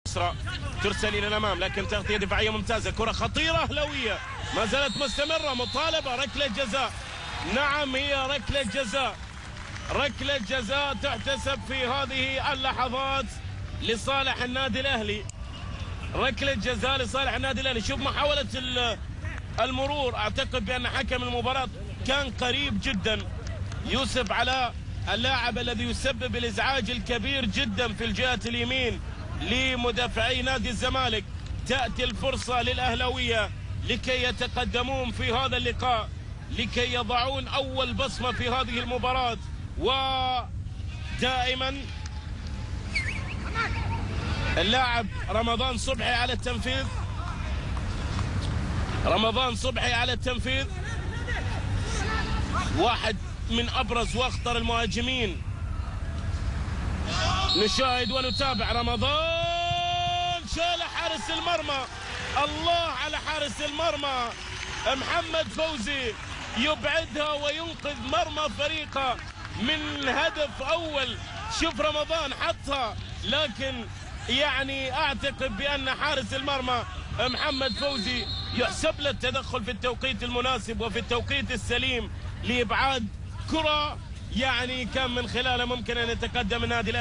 اليسرى، ترسل الى الامام، لكن تغطيه دفاعية ممتازة. كره خطيرة اهلاويه ما زالت مستمرة، مطالبه ركلة جزاء. نعم هي ركلة جزاء، ركلة جزاء تحتسب في هذه اللحظات لصالح النادي الاهلي. ركلة جزاء لصالح النادي الاهلي. شوف محاولة المرور، اعتقد بان حكم المباراة كان قريب جدا. يوسف علاء اللاعب الذي يسبب الازعاج الكبير جدا في الجهة اليمين لمدافعي نادي الزمالك. تاتي الفرصة للاهلاويه لكي يتقدمون في هذا اللقاء، لكي يضعون اول بصمة في هذه المباراة. ودائما اللاعب رمضان صبحي على التنفيذ، رمضان صبحي على التنفيذ، واحد من ابرز واخطر المهاجمين. نشاهد ونتابع رمضان، شال حارس المرمى. الله على حارس المرمى محمد فوزي، يبعدها وينقذ مرمى فريقه من هدف اول. شوف رمضان حطها، لكن يعني اعتقد بان حارس المرمى محمد فوزي يحسب له التدخل في التوقيت المناسب وفي التوقيت السليم لابعاد كرة يعني كان من خلالها ممكن ان يتقدم النادي الاهلي.